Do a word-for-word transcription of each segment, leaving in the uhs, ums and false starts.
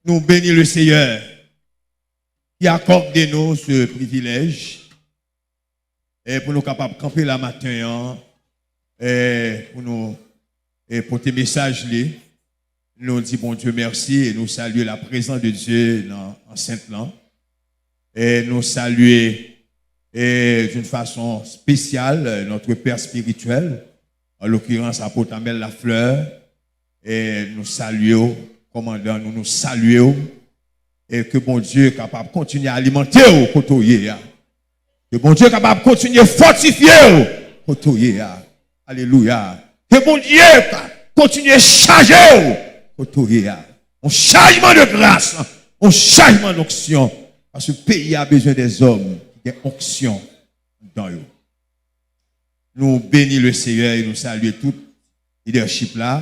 Nous bénissons le Seigneur qui accorde nous ce privilège et pou nou kapab kanpe la maten an, e pou nou e pote mesaj li. Nou di Bondye mèsi e nou salye la prezans de Dye nan ansent lan. E nou salye e d'une façon spéciale notre père spirituel, en l'occurrence apot Amel Lafleur. E nou salye w, kòmandan nou, nou salye w. E ke Bondye kapab kontinye alimante w kote w ye a. Ke Bondye kapab kontinye fòtifye w kote w ye a. Alelouya. Ke Bondye ka kontinye chaje w kote w ye a. Yon chajman de gras, yon chajman donksyon. Paske peyi a bezwen de zòm ki gen onksyon anndan yo. Nou beni le Seyè e nou salye tout lidèchip la,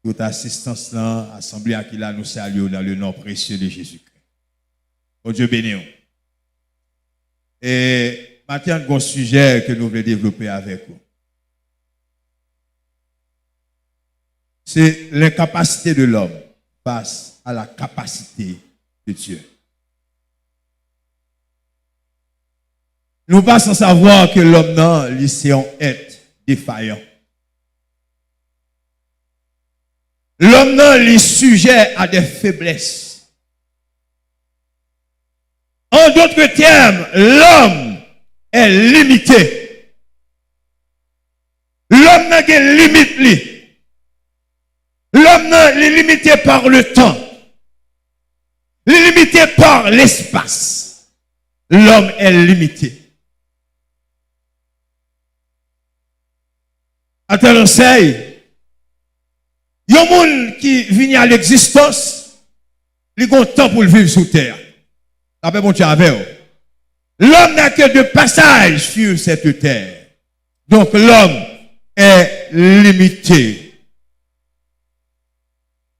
tout asistans lan, asanble a ki la, nou salye w dans le nom précieux de Jésus-Christ. Bondye beni w. E maten an, gen yon sijè ke nou vle devlope avèk ou. C'est l'incapacité de l'homme face à la capacité de Dieu. Nou pa sansavwa ke lòm nan, li se yon èt defayan. Lòm nan, li sijè a de feblès. En d'autres termes, l'homme est limité. Lòm nan gen limit li. Lòm nan, li limite par le temps. Li limite par l'espace. L'homme est limité. Atann, yon moun ki vini a legzistans, li gon tan pou l viv sou tè a. Lapè Bondye avè w. L'homme n'est que de passage sur cette terre. Donc l'homme est limité.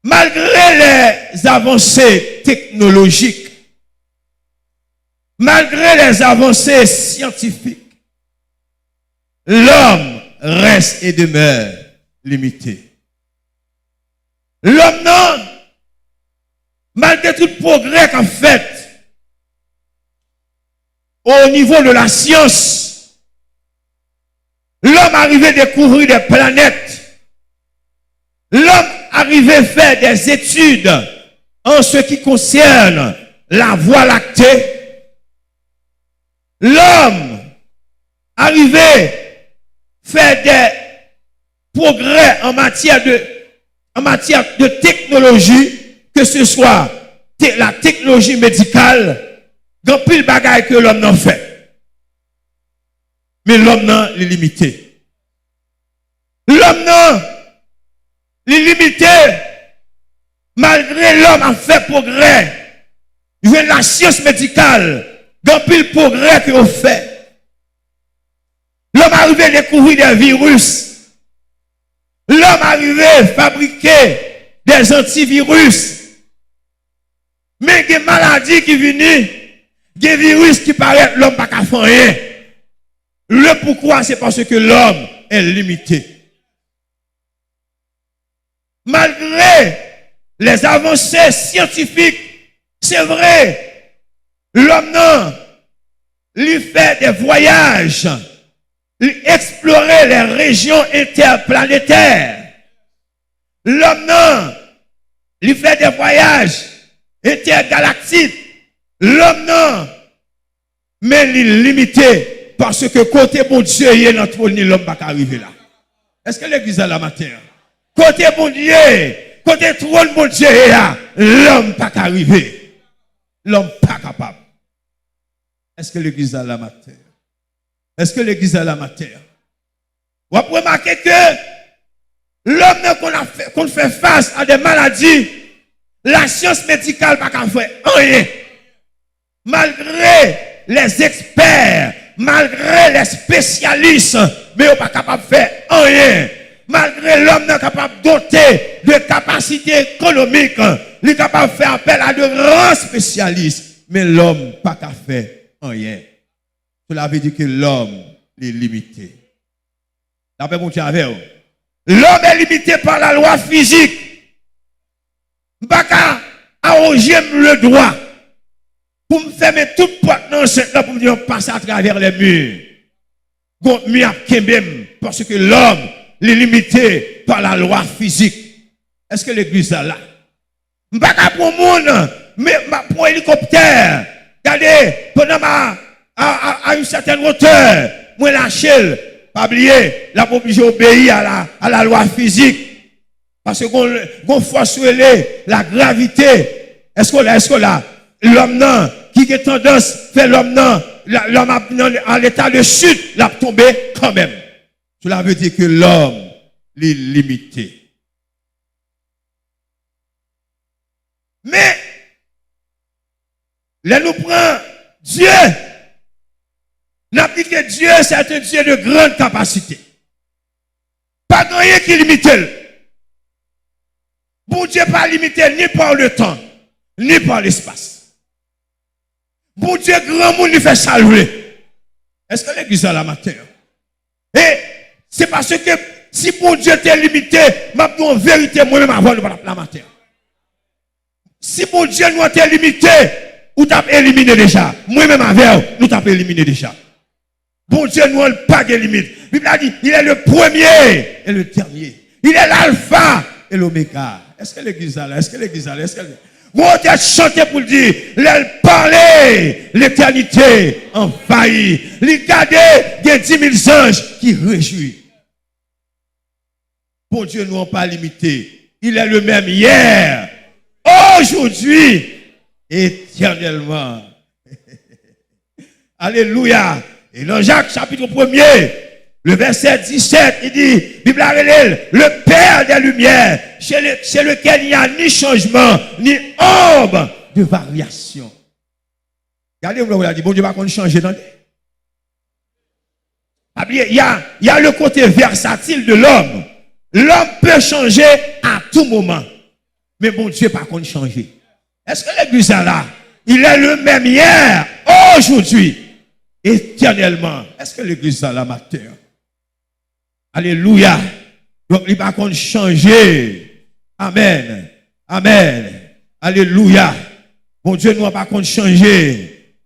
Malgré les avancées technologiques, malgré les avancées scientifiques, l'homme reste et demeure limité. Lòm nan, malgre tout pwogrè k ap fèt o nivo de la syans, lòm a rive dekouvri de planèt. Lòm a rive fè de etid an se ki konsène la Voie lactée. Lòm a rive fè de pwogrè an matyè de, an matyè de teknoloji, ke se swa te, la teknoloji medikal, gen anpil bagay ke lòm nan fè. Men lòm nan, li limite. Lòm nan, li limite, malgre lòm ap fè pwogrè, jwenn lasyans medikal, gen anpil pwogrè ke yo fè. Lòm a rive dekouvri de viris. Lòm a rive fabrike de antiviris. Men gen maladi ki vini, gen viris ki parèt, lòm pa ka fè anyen. Le pourquoi, c'est parce que l'homme est limité. Malgré les avancées scientifiques, c'est vrai, lòm nan, li fè de vwayaj, li eksplore les régions interplanétaires. Lòm nan, li fè de vwayaj entègalaktik. Lòm nan, men li limite, paske kote Bondye ye nan twòn li, lòm pa ka rive la. Èske legliz la la maten an? Kote Bondye, kote twòn Bondye ye a, lòm pa ka rive. Lòm pa kapab. Èske legliz la la maten an? Èske legliz la la maten an? W ap remake ke lòm nan konn ap fè, konn fè fas a de maladi, lasyans medikal pa ka fè anyen. Malgre les experts, malgre les spesyalis, men yo pa kapab fè anyen. Malgre lòm nan kapab dote de kapasite ekonomik, li kapab fè apèl a de gran spesyalis, men lòm pa ka fè anyen. Cela veut dire que l'homme est limité. Lapè Bondye avè w. L'homme est limité par la loi physique. M pa ka, a Aranje m le dwa pou m fèmen tout pòt nan ansent lan pou m di m ap pase atravè lè mi. Gon mi ap kenbe m, paske lòm, li limite pa la lwa fizik. Èske legliz la la? M pa ka pran moun, men m ap pran elikoptè. Gade, pandan m a, a, a, a yon sètèn wotè, mwen lache l. Pa bliye, l ap oblije obeyi a la, a la lwa fizik. Paske gon, gon fòs rele lagravite. Èske w la? Èske w la? Lòm nan, ki gen tandans fè lòm nan, la- lòm ap nan an leta de chit, l ap tonbe kanmenm. Cela veut dire que lòm, li limite. Men, lè nou pran Dye, n ap di ke Dye, c'est un Dieu de grande capacité. Pa gen anyen ki limite l. Bondye pa limite ni pa le tan, ni pa lespas. Bondye granmoun, li fè sa l vle. Èske legliz la la maten an? E se paske si Bondye te limite, m ap di w an verite, mwen menm avè w, nou pa t ap la maten an. Si Bondye nou an te limite, ou t ap elimine deja. Mwen menm avè w, nou t ap elimine deja. Bondye nou an pa gen limit. Bib la di, il est le premier et le dernier. Il est l'alpha et l'oméga. Èske legliz la la? Èske legliz la la? Èske gon tèt chante pou l di, lè l pale, letènite anvayi. Li gade, gen dimil zanj ki rejwi. Bondye nou an pa limite. Il est le même hier, aujourd'hui, éternellement. Alelouya. E nan Jak chapit premye, le vèsè disèt, li di, Bib la rele l le Père des Lumières, chez le- chez lequel il n'y a ni changement, ni ombre de variation. Gade moun la di, Bondye pa konn chanje, tande. Pa bliye, il y a, il y a le côté versatile de l'homme. L'homme peut changer à tout moment. Men Bondye pa konn chanje. Èske legliz la la? Il est le même hier, aujourd'hui, éternellement. Èske legliz la la maten an? Alelouya. Donk, li pa konn chanje. Amèn. Amèn. Alelouya. Bondye nou an pa konn chanje.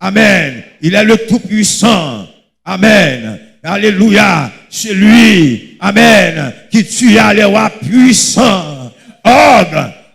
Amèn. Il est le Tout-Puissant. Amèn. Alelouya. C'est lui, amèn, qui tua les rois puissants. Og,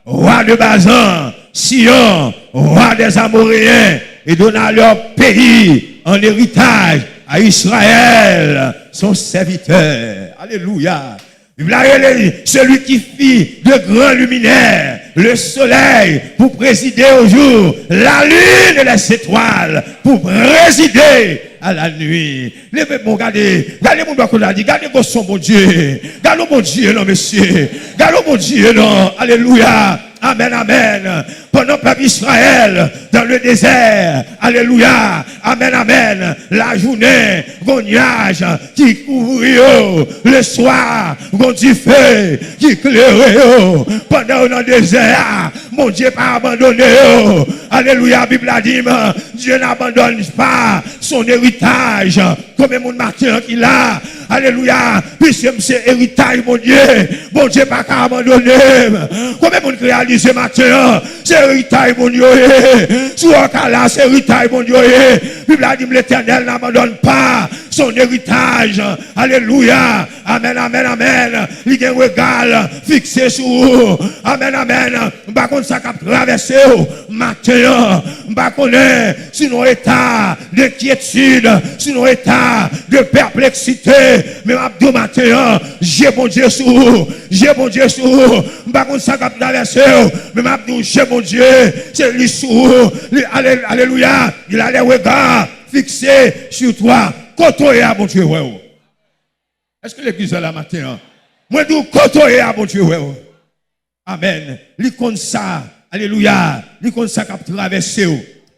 roi de Bazan, Sihon, roi des Amoréens, et donna leur pays en héritage à Israël, son serviteur. Alelouya. Bib la rele celui qui fit de grands luminaires, le soleil pour présider au jour, la lune et les étoiles pour présider à la nuit. Leve bon, gade, gade moun bò kote la di, gade gwo son Bondye, gade yon Bondye non mesye, gade yon Bondye non, alelouya, amèn, amèn. Pandan pèp Izrayèl dans le désert, alelouya, amèn, amèn, lajounen, gon nyaj ki kouvri yo, leswa, gon dife ki klere yo, pandan yo nan dezè a, Bondye pa abandone yo, alelouya, Bib la di m, Dieu n'abandonne pas son héritage. Konbyen moun maten an ki la? Alelouya. Piske m se eritaj Bondye. Bondye pa ka abandone m. Konbyen moun ki reyalize maten an? Se eritaj moun yo ye. Sou òk la, se eritaj moun yo ye. Bib la di m, Letènèl n'abandonne pas son héritage. Alelouya. Amèn, amèn, amèn. Li gen rega l fikse sou ou. Amèn, amèn. M pa konn sa k ap travèse w maten an. M pa konnen si w nan yon eta denkyetid, si w nan yon eta de pèpleksite. Men m ap di w maten an, je Bondye sou ou, je Bondye sou ou. M pa konn sa k ap travèse w, men m ap di w, je Bondye, se li sou ou. Li, ale- alelouya, il a les regards fixés sur toi. Kote w ye a, Bondye wè w. Èske legliz la la maten an? Mwen di w, kote w ye a, Bondye wè w. Amèn. Li konn sa, alelouya, li konn sa k ap travèse w.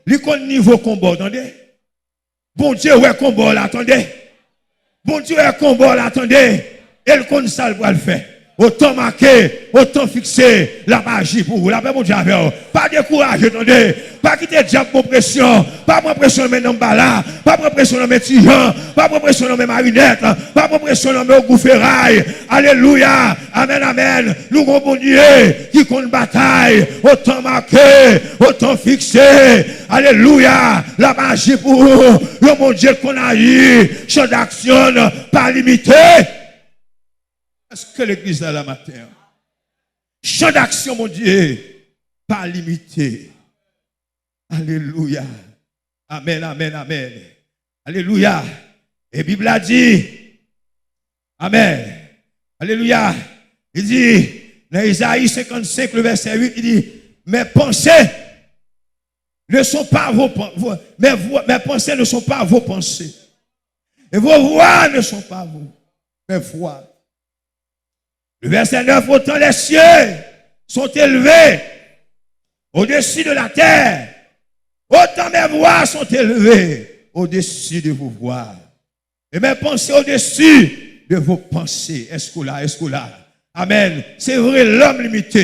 Li konn nivo konba w, tande. Bondye wè konba w la, tande. Bondye wè konba w la, tande. E l konn sa l pral fè. Otan make, otan fikse, l ap aji pou ou. Lapè Bondye avè w. Pa dekouraje, tande. Pa kite dyab pran presyon. Pa pran presyon nan men Nanm Bala. Pa pran presyon nan men Ti Jan. Pa pran presyon nan men Marinèt. Pa pran presyon nan men Ogou Feray. Alelouya. Amèn, amèn. Nou gon Bondye ki konn batay. Otan make, otan fikse. Alelouya. L ap aji pou ou. Yon Bondye k konn aji. Chan daksyon n pa limite. Èske legliz la la maten an? Chan daksyon Bondye pa limite. Alelouya. Amèn, amèn, amèn. Alelouya. E Bib la di, amèn. Alelouya. Li di, nan Ezayi senkannsenk, le vèsè uit, li di, mes pensées ne sont pas vos pen- vos- mes, vo- mes pensées ne sont pas vos pensées. Et vos voies ne sont pas vos, mes voies. Le verset neuf, autant les cieux sont élevés au-dessus de la terre, autant mes voies sont élevées au-dessus de vos voies, et mes pensées au-dessus de vos pensées. Èske w la? Èske w la? Amèn. Se vre, lòm limite.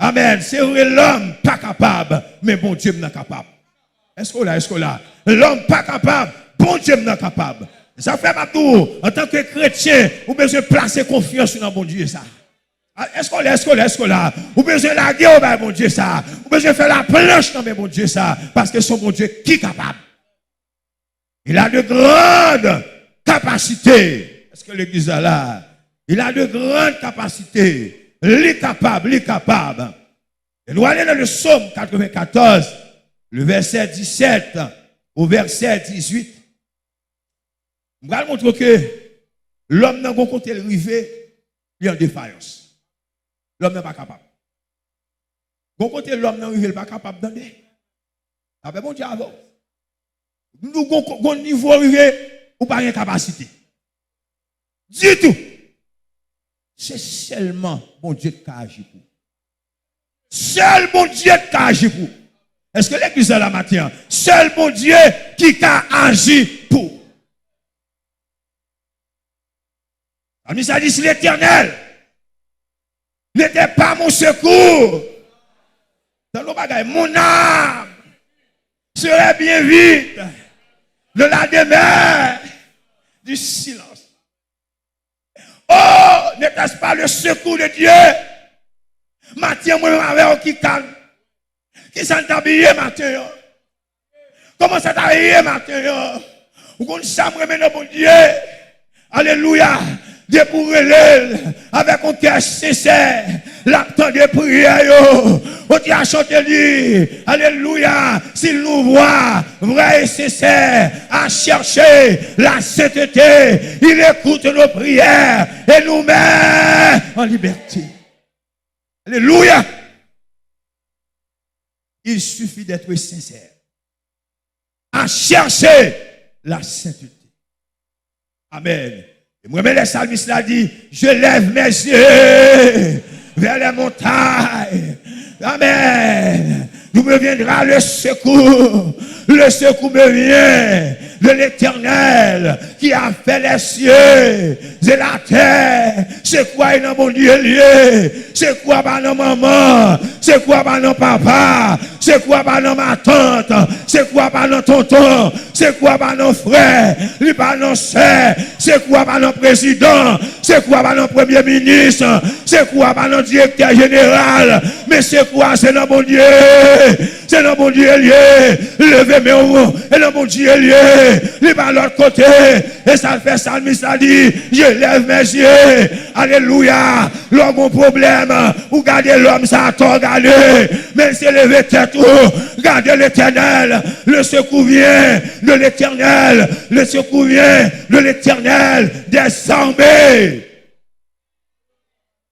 Amèn. Se vre, lòm pa kapab, men Bondye m nan kapab. Èske w la? Èske w la? Lòm pa kapab, Bondye m nan kapab. Sa fè m ap di w, antanke kretyen, ou bezwen plase konfyans ou nan Bondye sa. A, èske w la? Èske w la? Èske w la? Ou bezwen lage w bay Bondye sa. Ou bezwen fè laplanch nan men Bondye sa. Paske se yon Bondye ki kapab. Il a de grandes capacités. Èske legliz la la? Il a de grandes capacités. Li kapab, li kapab. E nou ale nan le Psaume quatre-vingt-quatorze, le verset dix-sept au verset dix-huit. M pral montre w ke lòm nan gon kote l rive, li an defayans. Lòm nan pa kapab. Gon kote lòm nan rive, l pa kapab, tande. Apre Bondye avè w. Nou gon, gon nivo rive, ou pa gen kapasite. Ditou. Se sèlman Bondye ki ka aji pou ou. Sèl Bondye ki ka aji pou ou. Èske legliz la la maten an? Sèl Bondye ki ka aji pou ou. Salmis la di, si l'Éternel n'était pas mon secours, tande yon bagay, mon âme serait bien vite dans la demeure du silence. Oh, n'était-ce pas le secours de Dieu? Maten, mwen menm avè w ki kalm. Kisa n t ap ye maten an? Kòman sa ta ye maten an? Ou konn sa m renmen nan Bondye? Alelouya! Depi w rele l avèk yon kè sensè, l ap tande priyè yo. Otè a chante li, alelouya, s'il nous voit vrais et sincères à chercher la sainteté, il écoute nos prières et nous met en liberté. Alelouya! Il suffit d'être sincère à chercher la sainteté. Amèn. E mwen, men lè salmis la di, je lève mes yeux vers les montagnes. Amèn. D'où me viendra le secours? Le secours me vient de l'Éternel qui a fait les cieux et la terre. Sekou a nan Bondye l ye. Sekou a pa nan manman. Sekou a pa nan papa. Sekou a pa nan matant. Sekou a pa nan tonton. Sekou a pa nan frè. Li pa nan sè. Sekou a pa nan prezidan. Sekou a pa nan premye minis. Sekou a pa nan direktè jeneral. Men sekou a se nan Bondye. Se nan Bondye l ye. Leve men w. E nan Bondye l ye. Li pa lòt kote. E sa l fè salmis la di, je lève mes yeux. Alelouya. Lè w gon pwoblèm, ou gade lòm sa atò w gade. Men se leve tèt ou. Gade Letènèl. Le secours vient de l'Éternel. Le secours vient de l'Éternel des armées.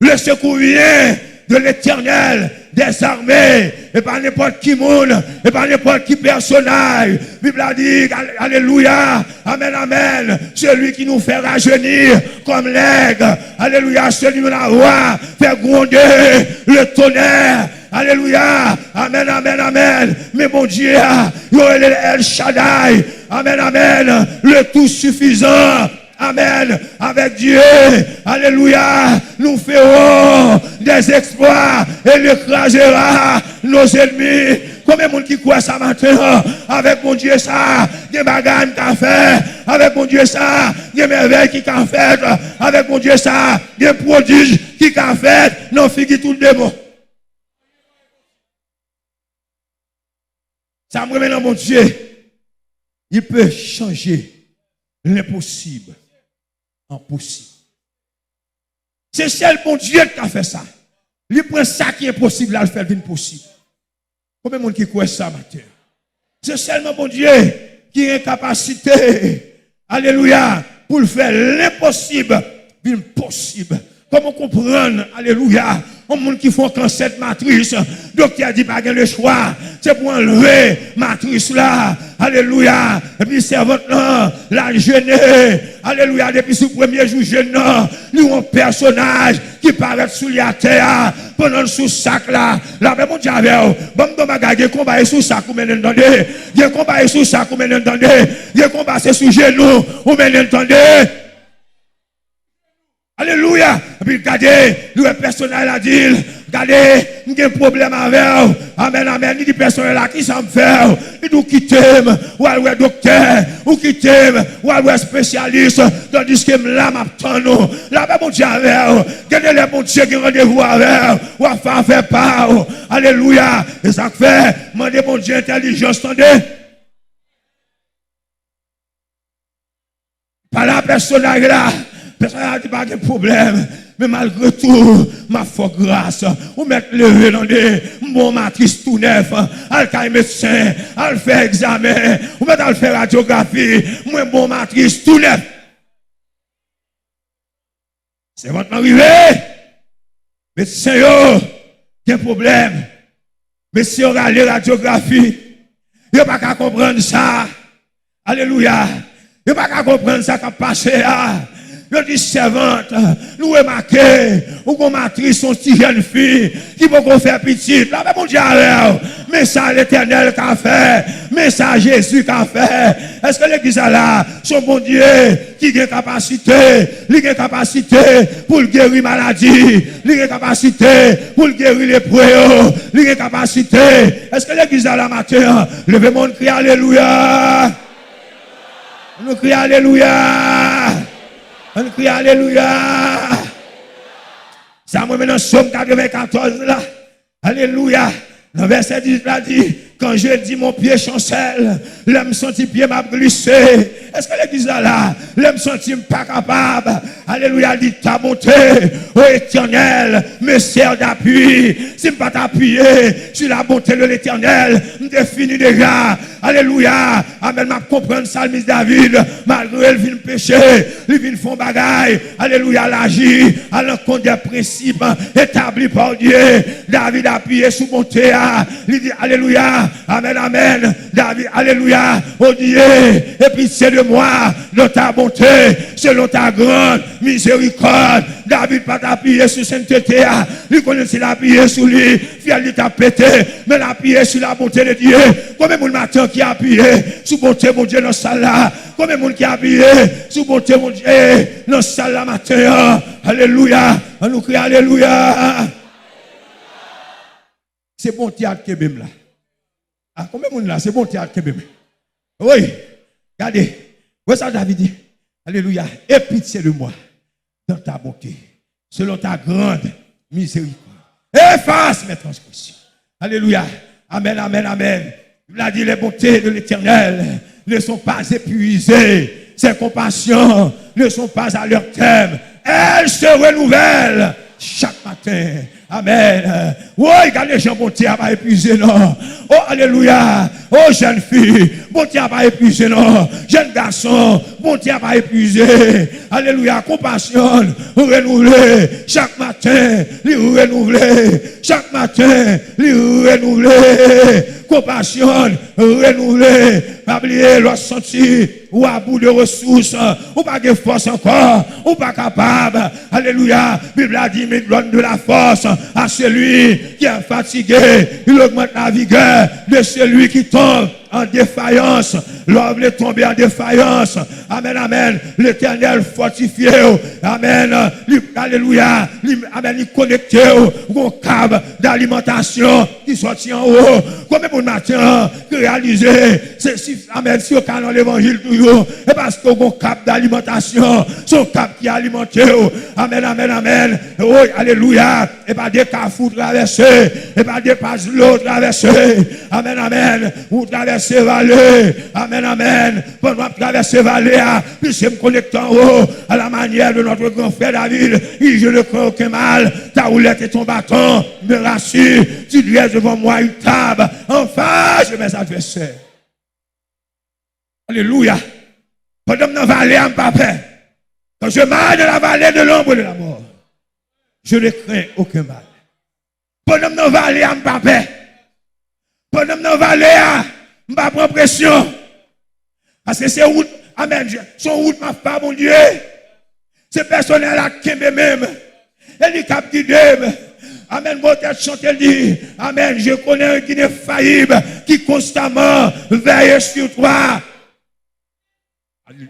Le secours vient de l'Éternel des armées. E pa nenpòt ki moun, e pa nenpòt ki pèsonaj. Bib la di, al- alelouya, amèn, amèn. Celui qui nous fait rajeunir comme l'aigle. Alelouya, celui dont la voix fait gronder le tonnerre. Alelouya, amèn, amèn, amèn. Men Bondye a, yo rele l El Shaddai. Amèn, amèn. Le tout suffisant. Amèn. Avec Dieu, alléluia, nous ferons des exploits et il écrasera nos ennemis. Konbyen moun ki kwè sa maten an? Avèk Bondye sa, gen bagay m ka fè. Avèk Bondye sa, gen mèvèy ki ka fèt. Avèk Bondye sa, gen pwodij ki ka fèt nan figi tout demon. Sa m renmen nan Bondye, il peut changer l'impossible en possible. Se sèl Bondye ki ka fè sa. Li pran sa ki enposib la, l fè l vin posib. Konbyen moun ki kwè sa maten? Se sèlman Bondye ki gen kapasite, alelouya, pou l fè lenposib vin posib. Kòman w konprann, alelouya, yon moun ki fè yon kansè de matris, doktè di pa gen lechwa, se pou anlve matris la, alelouya, epi sèvant lan, l al jene, alelouya, depi sou premye jou jèn nan, li wè yon pèsonaj ki parèt sou li atè a, pandan l sou sak la, lapè Bondye avè w. Ban m di w bagay, gen konba e sou sak ou mennen l tande. Gen konba e sou sak ou mennen l tande. Gen konba se sou jenou ou mennen l tande. Alelouya. Epi gade, li wè pèsonaj la di l, gade, m gen pwoblèm avè w. Amèn, amèn. Li di pèsonaj la, kisa m fè w? Li di w kite m, w al wè doktè. Ou kite m, w al wè espesyalis, tandiske m la, m ap tann ou. Lapè Bondye avè w. Gen de lè Bondye gen randevou avè w, w ap fè afè pa w. Alelouya. E sa k fè, mande Bondye entèlijans, tande. Pale a pèsonaj la. Pèsonaj la di pa gen pwoblèm. Men malgre tou, m ap fè w gras. Ou mèt leve, tande. M ba w matris tou nèf. Al kay medsen. Al fè egzamen. Ou mèt al fè radyografi. Mwen ba w matris tou nèf. Sèvant lan rive. Medsen yo gen pwoblèm. Medsen yo rale radyografi. Yo pa ka konprann sa. Alelouya. Yo pa ka konprann sa k ap pase a. Yo di, sèvant, nou remake ou gon matris, yon ti jèn fi ki poko fè pitit. Lapè Bondye avè w. Men sa Letènèl ka fè. Men sa Jezi ka fè. Èske legliz la la? Se yon Bondye ki gen kapasite. Li gen kapasite pou l geri maladi. Li gen kapasite pou l geri lepre yo. Li gen kapasite. Èske legliz la la maten an? Leve men w, kriye alelouya. Ann kriye alelouya. Ann kriye alelouya. Sa mwen men nan Sòm katrevenkatòz la. Alelouya. Nan vèsè dizuit la di, quand je dis mon pied chancelle, lè m santi pye m ap glise. Èske legliz la la? Lè m santi m pa kapab. Alelouya, li ta bonte, ô Éternel, me sert d'appui. Si m pa t apiye sur la bonté de l'Éternel, m te fini deja. Alelouya. Amèn. M ap konprann salmis David, malgre l vin peche, li vin fè yon bagay. Alelouya. L aji alankont de prensip etabli pa Dye. David apiye sou bonte a. Li di, alelouya. Amèn, amèn. David, alelouya. Ô Dieu, aie pitié de moi dans ta bonté, selon ta grande miséricorde. David pa t apiye sou sentete a. Li konnen si l apiye sou li, fyèl li t ap pete, men l apiye sou la bonté de Dieu. Konbyen moun maten ki apiye sou bonte Bondye nan sal la? Konbyen moun ki apiye sou bonte Bondye nan sal la maten an? Alelouya. Ann nou kriye alelouya. Se bonte a k kenbe m la. A, konbyen moun la? Se bonte a k kenbe m. Wi. Gade. Wè sa David di. Alelouya. Aie pitié de moi dans ta bonté, selon ta grande miséricorde. Efface mes transgressions. Alelouya. Amèn, amèn, amèn. Bib la di, les bontés de l'Éternel ne sont pas épuisées. Ses compassions ne sont pas à leur terme. Elles se renouvellent chaque matin. Amèn. Woy, gade jan bonte a pa epuize non. O, alelouya. O, jèn fi, bonte a pa epuize non. Jèn gason, bonte a pa epuize. Alelouya. Konpasyon renouvle. Chak maten, li renouvle. Chak maten, li renouvle. Konpasyon renouvle. Pa bliye, lè w santi ou a bout de resous, ou pa gen fòs ankò, ou pa kapab. Alelouya. Bib la di, mais il donne de la force à celui qui est fatigué. Il augmente la vigueur de celui qui tombe an defayans, lè w vle tonbe an defayans, amèn, amèn, Letènèl fòtifye w, amèn, li, alelouya, li, amèn, li konekte w, w gon kab dalimantasyon ki sòti anwo. Konbyen moun maten an ki reyalize, se si, amèn, si yo ka nan levanjil toujou, e paske w gon kab dalimantasyon, se yon kab ki alimante w. Amèn, amèn, amèn. Woy, alelouya. E pa de kafou w travèse, e pa de pas dlo w travèse. Amèn, amèn. Ou travèse vale. Amèn, amèn. Pandan w ap travèse vale a, piske m konekte anwo, à la manière de notre grand frère David, il dit, je ne crains aucun mal, ta houlette et ton bâton me rassurent, tu dresses devant moi une table en face de mes adversaires. Alelouya. Pandan m nan vale a, m pa pè. Quand je marche dans la vallée de l'ombre de la mort, je ne crains aucun mal. Pandan m nan vale a, m pa pè. Pandan m nan vale a, m pa pran presyon. Paske se wout, amèn, se yon wout m ap fè a Bondye. Se pèsonèl la k kenbe men m. E li k ap gide m. Amèn. Motè chante li. Amèn. Je connais un guide infaillible qui constamment veille sur toi.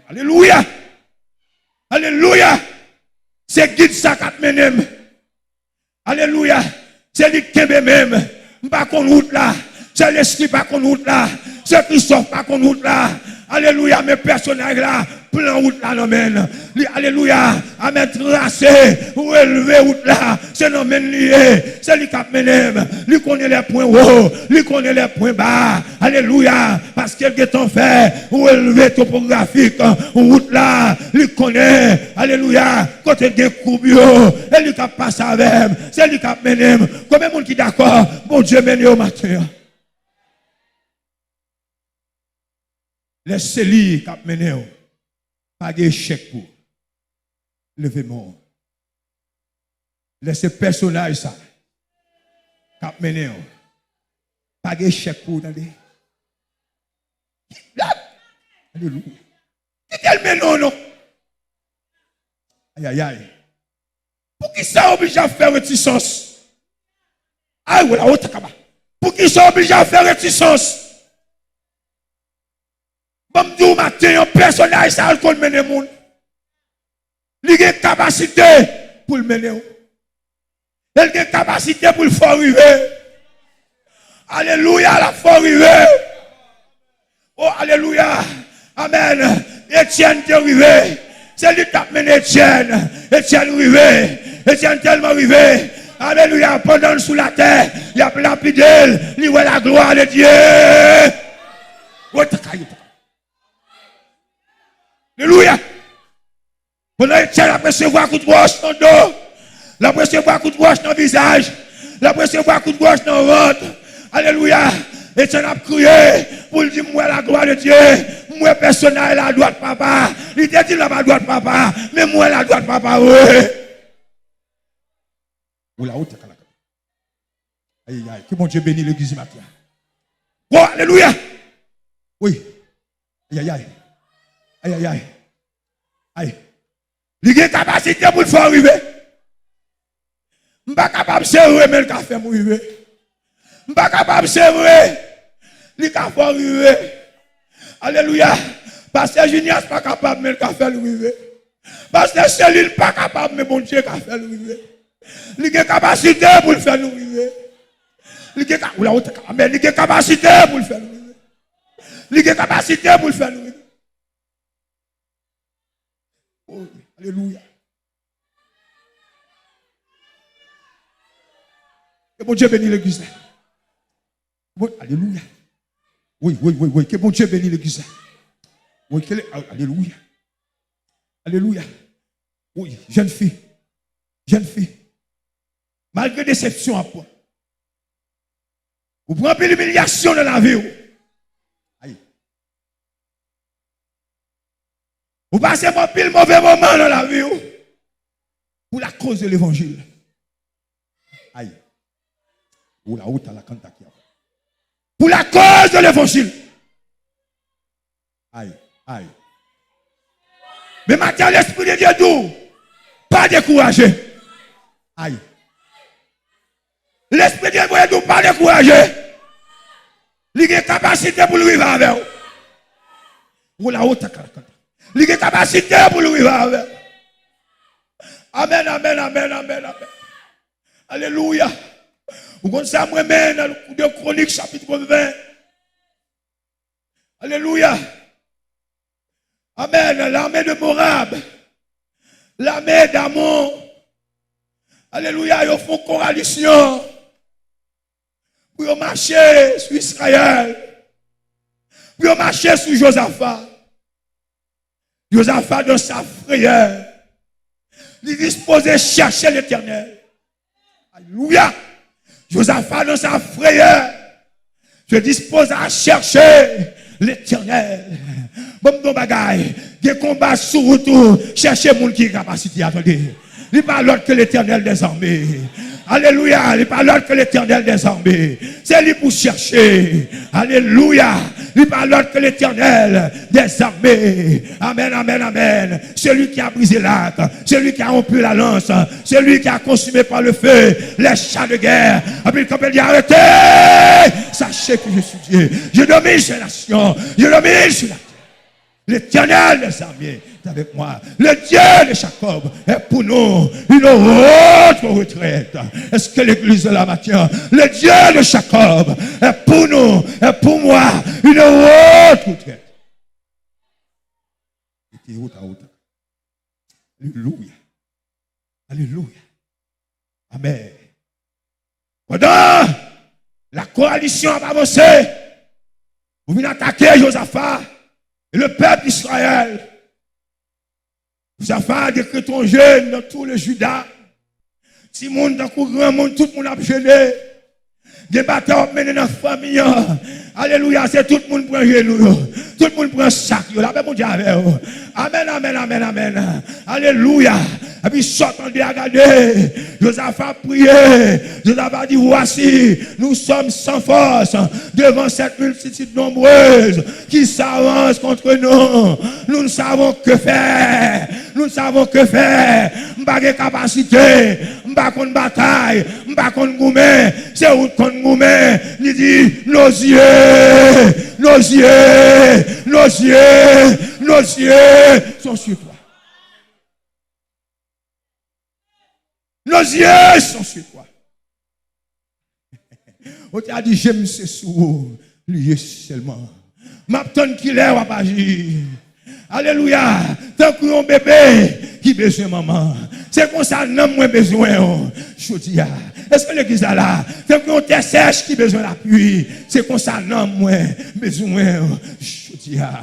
Alelouya. Alelouya. Se gid sa k ap mennen m. Alelouya. Se li k kenbe men m. M pa konn wout la. Se Lespri pa konn wout la. Se Kristòf pa konn wout la. Alelouya. Men pèsonaj la pran wout la nan men l. Li, alelouya. Amèn. Trase, relve wout la. Se nan men l li ye. Se li k ap mennen m. Li konnen lè pwen wo. Li konnen lè pwen ba. Alelouya. Paske l gentan fè relve topografik wout la. Li konnen, alelouya, kote gen koub yo, e li k ap pase avè m, se li k ap mennen m. Konbyen moun ki dakò Bondye mennen yo maten an? Lè se li k ap mennen w, pa gen echèk pou ou. Leve men w. Lè se pèsonaj sa k ap mennen w, pa gen echèk pou ou, tande. Alelouya. Kite l mennen w non. Ayayay. Poukisa w oblije ap fè retisans? Ay, wala, o takaba. Poukisa w oblije ap fè retisans? Ban m di w maten an, pèsonaj sa a l konn mennen moun. Li gen kapasite pou l mennen w. E l gen kapasite pou l fè w rive. Alelouya, l ap fè w rive. O, alelouya. Amèn. Etyèn te rive. Se li t ap mennen Etyèn. Etyèn rive. Etyèn tèlman rive. Alelouya. Pandan l sou latè, y ap lapide l. Li wè laglwa de Dye. Alelouya. Pandan Etyèn ap resevwa kout wòch nan do, l ap resevwa kout wòch nan vizaj, l ap resevwa kout wòch nan vant. Alelouya! Etyèn ap kriye pou l di, "M wè laglwa de Dye, m wè pèsonaj la adwat papa." Li te di l ap adwat papa, men m wè l adwat papa vre. Ou la ou te kalaka. Ayayay, ke Bondye beni legliz maten an. Wo, alelouya! Wi. Ayayay. Ayayay. Ay. Li gen kapasite pou l fè w rive. M pa kapab se vre, men l ka fè m rive. M pa kapab se vre, li ka fè w rive. Alelouya. Pastè Junias pa kapab, men l ka fè l rive. Pastè Selin pa kapab, men Bondye ka fè l rive. Li gen kapasite pou l fè nou rive. Li gen ka-, ou la, ou te ka-, amèn. Li gen kapasite pou l fè nou rive. Li gen kapasite pou l fè nou rive. Oh, alelouya. Ke Bondye beni legliz la. Bon, alelouya. Wi, wi, wi, wi. Ke Bondye beni legliz la. Wi, ke le, a-, alelouya. Alelouya. Wi, jèn fi. Jèn fi. Malgre desepsyon ap pran. Ou pran anpil imilyasyon nan lavi w. Ay. Ou pase anpil move moman nan lavi w. Pou lakoz de levanjil. Ay. Ou la ou ta la kanta ki a. Pou lakoz de levanjil. Ay, ay. Men maten, Lespri de Dye di w, pa dekouraje. Ay. Lespri de Dye di w, pa dekouraje. Li gen kapasite pou l rive avè w. Ou la, ou ta ka, ka. Li gen kapasite pou l rive avè w. Amèn, amèn, amèn, amèn, amèn. Alelouya. Ou konn sa m renmen nan de Kronik chapit ven. Alelouya. Amèn. Lame de Moab, lame d'Amon. Alelouya. Yo fè yon kowalisyon pou yo mache sou Izrayèl, pou yo mache sou Jozafa. Jozafa, dans sa frayeur, li dispoze chèche Letènèl. Alelouya. Jozafa, dans sa frayeur, se dispose à chercher l'Éternel. Bon, bon bagay. Gen konba sou wout ou. Chèche moun ki kapasite a, tande. Li pa lòt ke Letènèl dèzame. Alelouya. Li pa lòt ke Letènèl dèzame. Se li pou chèche. Alelouya. Li pa lòt ke Letènèl dèzame. Amèn, amèn, amèn. Celui qui a brisé l'arc, celui qui a rompu la lance, celui qui a consumé par le feu les chars de guerre. Epi l kanpe, l di, arrêtez! Sachez que je suis Dieu. Je domine sur la nation. Je domine sur la terre. L'Éternel des armées est avec moi. Le Dieu de Jacob est pour nous une haute retraite. Est-ce que l'église de la matin, le Dieu de Jacob est pour nous, est pour moi une haute retraite? Alelouya. Alelouya. Amèn. Pandan la kowalisyon ap avanse pou vin atake Jozafa e le pèp Izrayèl, Jozafa dekrete yon jèn nan tout le Jida. Timoun tankou granmoun, tout moun ap jene. Gen batay w ap mennen nan fanmi an. Alelouya, se tout moun pran jenou yo. Tout moun pran sak yo. Lapè Bondye avè w. Amèn, amèn, amèn, amèn. Alelouya. Epi sa w tande a, gade. Jozafa priye. Jozafa di, voici, nous sommes sans force devant cette multitude nombreuse qui s'avance contre nous. Nous ne savons que faire. Nous ne savons que faire. M pa gen kapasite. M pa konn batay. M pa konn goumen. Se ou k konn goumen. Li di, nos yeux, nos yeux, nos yeux, nos yeux sont sur toi. Nos yeux sont sur toi. Ou te a di, je m se sou ou, liye sèlman. M ap tann kilè w ap aji. Alelouya. Tankou yon bebe ki bezwen manman, se konsa nanm mwen bezwen w jodi a. Èske legliz la la? Tankou yon tè sèch ki bezwen lapli, se konsa nanm mwen bezwen w jodi a.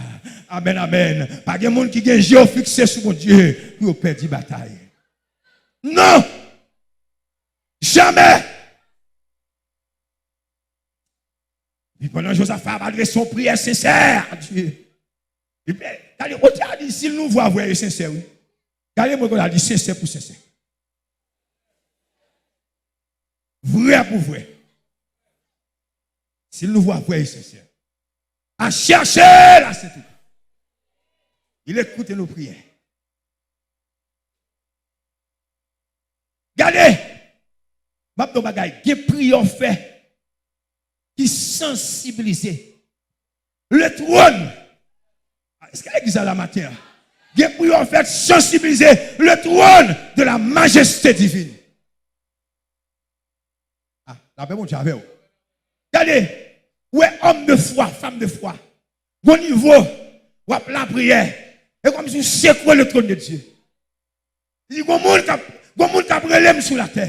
Amèn, amèn. Pa gen moun ki gen je yo fikse sou Bondye pou yo pèdi batay. Non! Jamè! Epi pandan Jozafa ap adrese yon priyè sensè a Dye, epi, gade, Bondye a di, si l ouvwa vrè e sensè, wi. Gade mwen konsa, di sensè pou sensè. Vrè pou vrè. Si l ouvwa vrè e sensè. À chercher la sainteté. Il écoute nos prières. Gade, m ap di w bagay, gen priyè w fè ki sansibilize le trône. Èske legliz la la maten an? Gen priyè w fè sansibilize le trône de la majesté divine. Ah, lapè Bondye avè w. Gade, ou wè, homme de foi, femme de foi. Gon nivo, w ap lapriyè. E kòmsi w sekwe le trône de Dieu. Li di, gon moun k ap, gon moun k ap rele m sou latè.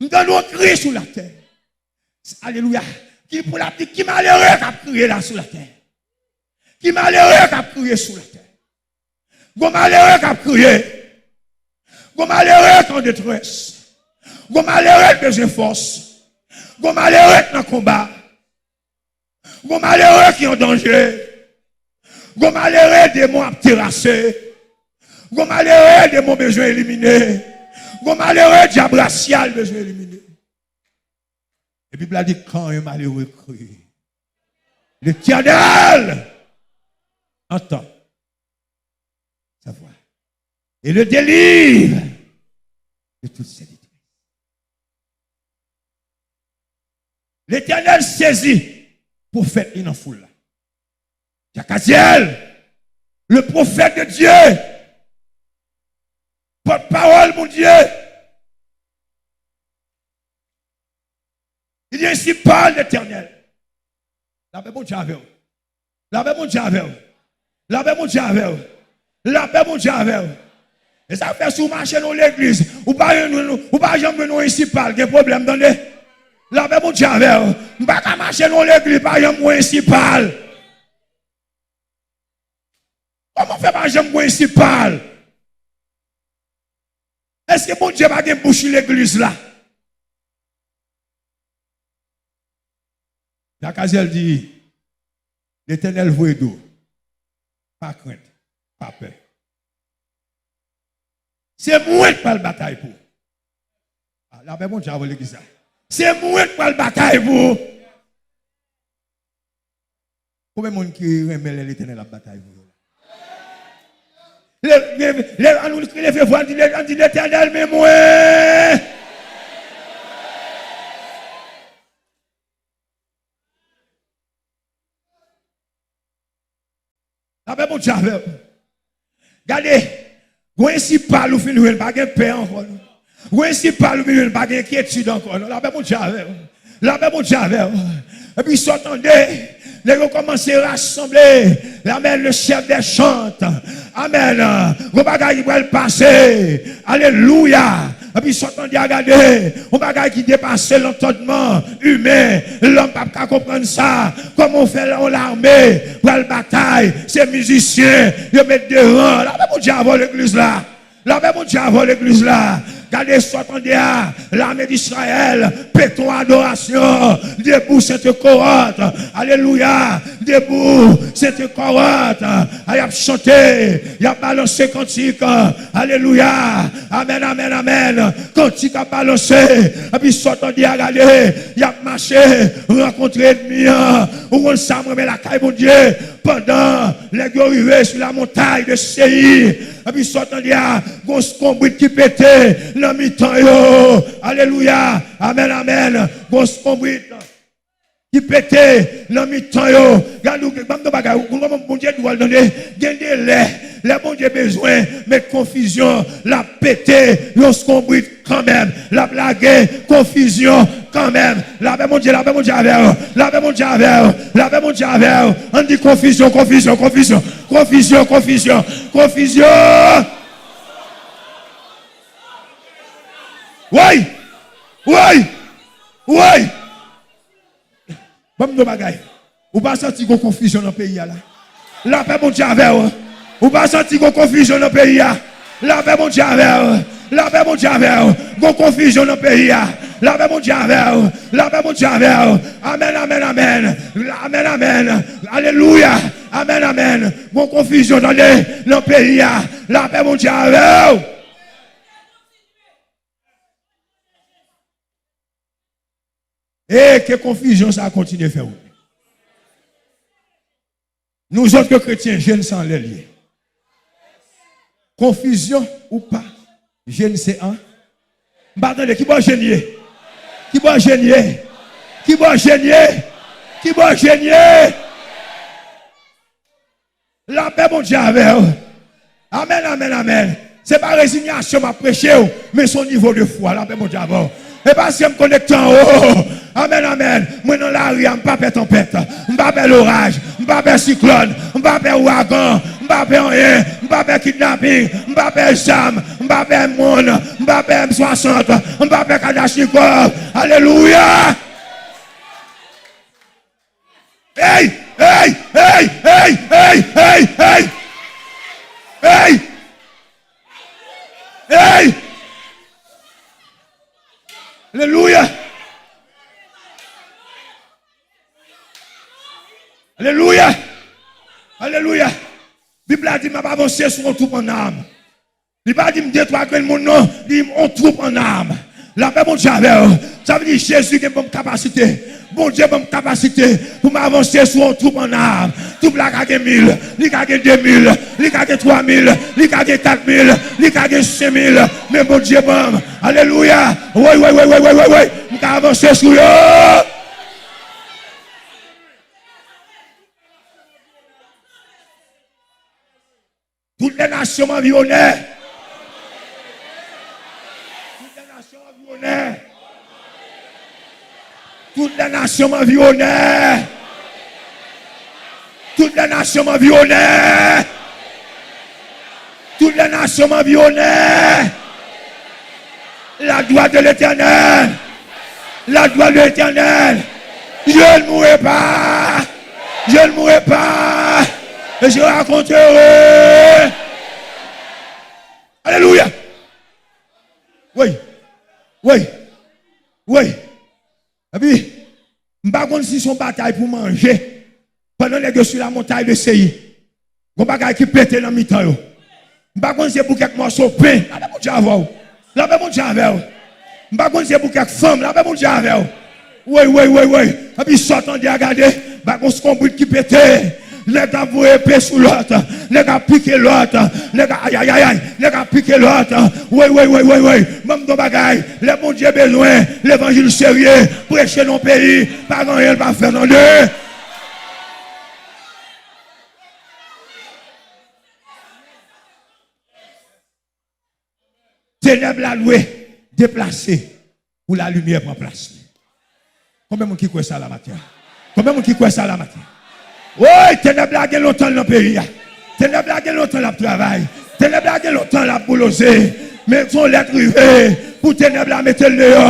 M tande yon kri sou latè. Alelouya. Ki pou l ap di, ki malere k ap kriye la sou latè? Ki malere k ap kriye sou latè? Gon malere k ap kriye. Gon malere k an detrès. Gon malere k bezwen fòs. Gon malere k nan konba. Gon malere ki an danje. Gon malere demon ap terase. Gon malere demon bezwen elimine. Gon malere dyab rasyal bezwen elimine. E Bib la di, quand un malheureux crie, l'Éternel entend sa voix et le délivre de toutes ses détresses. L'Éternel saisit pwofèt li nan foul la. Jakazyèl, le prophète de Dieu, pòtpawòl Bondye, il dit ainsi parle l'Éternel. Lapè Bondye avè w. Lapè Bondye avè w. Lapè Bondye avè w. Lapè Bondye avè w. E sa fè si w mache nan yon legliz, ou pa jwenn, ou pa janm jwenn yon ensipal, gen pwoblèm, tande. Lapè Bondye avè w. M pa ka mache nan yon legliz, pa janm wè ensipal. Kòman w fè pa janm wè ensipal? Èske Bondye pa gen bouch legliz la? Jakazyèl di, Letènèl voye di w, pa krent, pa pè. Se mwen k pral batay pou ou. Ah, lapè Bondye avè w legliz la. Se mwen k pral batay pou ou. Konbyen moun ki renmen lè Letènèl ap batay pou yo? Leve, leve, ann leve vwa, ann di, ann di, Letènèl, men mwen. Lapè Bondye avè w. Gade, gwo ensipal ou fin jwenn, pa gen pè ankò, non. Gwo ensipal ou fin jwenn, pa gen enkyetid ankò, non. Lapè Bondye avè w. Lapè Bondye avè w. Epi sa w tande, nèg yo kòmanse rasanble. Amèn, le chef des chantes. Amèn. Gwo bagay ki pral pase. Alelouya. Epi sa w tande a, gade, yon bagay ki depase lantandman imen. Lòm p ap ka konprann sa. Kòman w fè yon lame pral batay? Se mizisyen yo met devan. Lapè Bondye avè w legliz la. Lapè Bondye avè w legliz la. Gade sa w tande a. Lame d Izrayèl pete yon adorasyon. Debout, Sainte Cohorte. Alelouya. Debout, Sainte Cohorte. A, y ap chante. Y ap balanse kantik. Alelouya. Amèn, amèn, amèn. Kantik ap balanse. Epi sa w tande a, gade, y ap mache rankontre ènmi an. Ou konn sa m renmen lakay Bondye? Pandan nèg yo rive sou la montagne de Séïr, epi sa w tande a, gon skonbrit ki pete nan mitan yo. Alelouya. Amèn, amèn. Gon skonbrit ki pete nan mitan yo. Gade, ou, ban m yon bagay, ou konn kòman Bondye dwòl, tande. Gen de lè, lè Bondye bezwen met konfizyon, l ap pete yon skonbrit kanmenm. L ap lage konfizyon kanmenm. Lapè Bondye, lapè Bondye avè w. Lapè Bondye avè w. Lapè Bondye avè w. Ann di konfizyon, konfizyon, konfizyon. Konfizyon, konfizyon, konfizyon. Woy! Woy! Woy! Ban m di w bagay. Ou pa santi gon konfizyon nan peyi a la? Lapè Bondye avè w. Ou pa santi gon konfizyon nan peyi a? Lapè Bondye avè w. Lapè Bondye avè w. Gon konfizyon nan peyi a. Lapè Bondye avè w. Lapè Bondye avè w. Amèn, amèn, amèn. Amèn, amèn. Alelouya. Amèn, amèn. Gon konfizyon, tande, nan peyi a. Lapè Bondye avè w. E ke konfizyon sa a kontinye fè wout. Nou zòt ke kretyen, jèn se anlè l ye. Konfizyon ou pa, jèn se an. M pa tande, ki bò jèn ye? Ki bò jèn ye? Ki bò jèn ye? Ki bò jèn ye? Lapè Bondye avè w. Amèn, amèn, amèn. Se pa rezinyasyon m ap preche w, men se yon nivo de fwa. Lapè Bondye avè w. E paske m konekte anwo. Amèn, amèn. Mwen nan lari a, m pa pè tanpèt. M pa pè loraj. M pa pè siklòn. M pa pè ouragan. M pa pè anyen. M pa pè kidnaping. M pa pè zam. M pa pè moun. M pa pè M swasant. M pa pè kalachnikòv. Alelouya! Hey, hey, hey, hey, hey, hey, hey. Hey. Hey. Alelouya. Alelouya. Alelouya. Bib la di m ap avanse sou yon twoup an nam. Li pa di m de twa grenn moun non, li di m on twoup an nam. Lapè Bondye avè w. Sa vle di Jezi gen ban m kapasite. Bondye ban m kapasite pou m avanse sou on twoup an nam. Twoup la ka gen mil, li ka gen de mil, li ka gen twa mil, li ka gen kat mil, li ka gen senk mil. Men Bondye ban m. Alelouya. Woy, woy, woy. M ka avanse sou yo. Tout lè nasyon m anviwone. Tout lè nasyon m anviwone. Tout lè nasyon m anviwone. Tout lè nasyon m anviwone. Tout lè nasyon m anviwone. La gloire de l'Éternel. La gloire de l'Éternel. Je ne mourrai pas. Je ne mourrai pas. Et je raconterai. Alléluia. Wi. Wi. Wi. Epi, m pa konn si se yon batay pou manje. Pandan nèg yo sou la montagne de Séï, gon bagay ki pete nan mitan yo. M pa konn si se pou kèk mòso pen. Lapè Bondye avè w. Lapè Bondye avè w. M pa konn si se pou kèk fanm. Lapè Bondye avè w. Woy, woy, woy, woy. Epi sa w tande a, gade, ba gon skonbrit ki pete. Nèg ap voye epe sou lòt. Nèg ap pike lòt. Nèg ap, ay, ay, ay, ay. Nèg ap pike lòt. Woy, woy, woy, woy, woy. Ban m di w bagay. Lè Bondye bezwen levanjil serye, preche nan yon peyi, pa gen anyen l pa fè, tande. Tenèb la dwe deplase pou lalimiè pran plas li. Konbyen moun ki kwè sa la maten an? Konbyen moun ki kwè sa la maten an? Woy, tenèb la gen lontan l nan peyi a. Tenèb la gen lontan l ap travay. Tenèb la gen lontan l ap bouloze. Men se yon lè k rive pou tenèb la mete l deyò.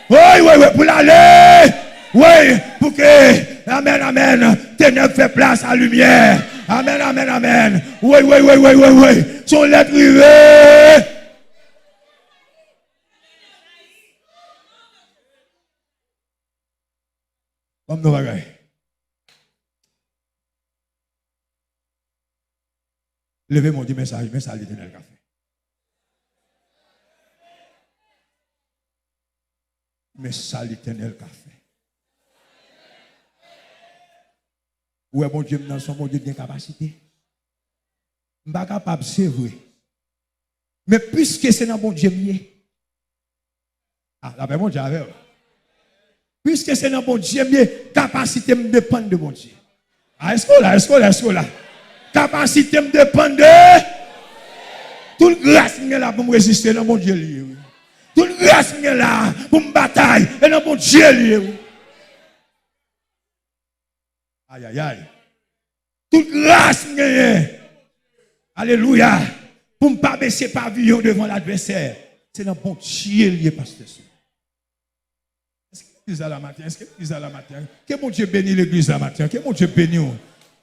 Woy, woy, woy, pou l ale. Woy, pou ke, amèn, amèn, tenèb fè plas a limyè. Amèn, amèn, amèn. Woy, woy, woy, woy, woy, woy. Se yon lè k rive. Ban m yon bagay. Leve men w, di, men sa, men sa Letènèl ka fè. Men sa Letènèl ka fè. Ou wè Bondye m nan, se yon Bondye ki gen kapasite. M pa kapab, se vre. Men piske se nan Bondye m ye. Ah, lapè Bondye avè w. Piske se nan Bondye m ye, kapasite m depann de Bondye. Ah, èske w la, èske w la, èske w la? Kapasite m depann de. Tout gras m gen la pou m reziste, nan Bondye l ye, wi. Tout gras m gen la pou m batay, e nan Bondye l ye, wi. Ayayay. Tout gras m genyen. Alelouya. Pou m pa bese paviyon devan ladvèsè. Se nan Bondye l ye, pastè Sou. Èske legliz la la maten? Èske legliz la la maten? Ke Bondye beni legliz la maten. Ke Bondye beni w.